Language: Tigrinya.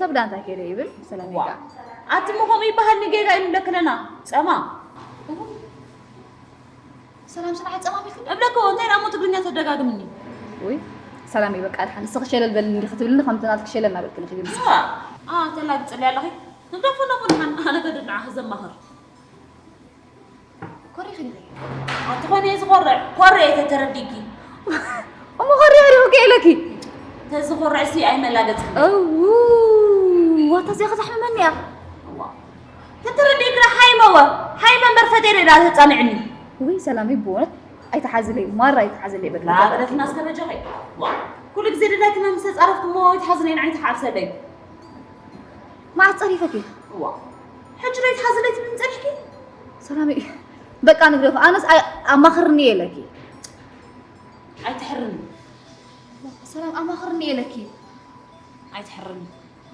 ከብዳ እንታይ ከይደ ይብል ሰላም ዋ ይጋ ኣቲ ምኾም ይበሃል ንጌጋ ኢሉ ለክለና ጸማ ሰላም ስራሕ ጸማም ኢልክኒ እብለኮ እንታይ ናሞ ትግርኛ ተደጋግምኒ ወይ ሰላም ይበቃ ድሓን ንስኺ ሸለል በልኒ እንዲ ክትብልኒ ከምቲ ናትኪ ሸለል እናበልክኒ ክብል ተላግፅሊ ኣለኺ ንደፎ ነፉ ንሓን ኣነ ገድድ ንዓኺ ዘማኽር ኮሪኺ ዲኺ ኣቲ ኾነ እየ ዝኾርዕ ኮርዕ እየ ተተረዲኪ እሞ ኮሪኺ ዲኺ ከየለኪ ተዝኾርዕ ሲ ኣይመላገፅኒ እው ዋታ እዚኣ ከተሕምመኒ እያ ተተረዲክና ሓይመወ ሓይመ እምበር ፈቴ ዳ ተፃንዕኒ ወይ ሰላም ይብወት ኣይተሓዝለይ ማራ ኣይተሓዝለይ በቃ ላዕረፍና እስከ በጃኺ ኩሉ ግዜ ደላይክና ምስ ተፃረፍኩሞ ይትሓዝለይ ንዓይ ትሓፍሰለይ መዓስ ፀሪፈኪ እዋ ሕጂ ዶ ይትሓዝለይ ትብል ፀኒሕኪ ሰላም በቃ ንግደፍ ኣነስ ኣማኽርኒ የለኪ ኣይትሕርኒ ሰላም ኣማኽርኒ የለኪ ኣይትሕርኒ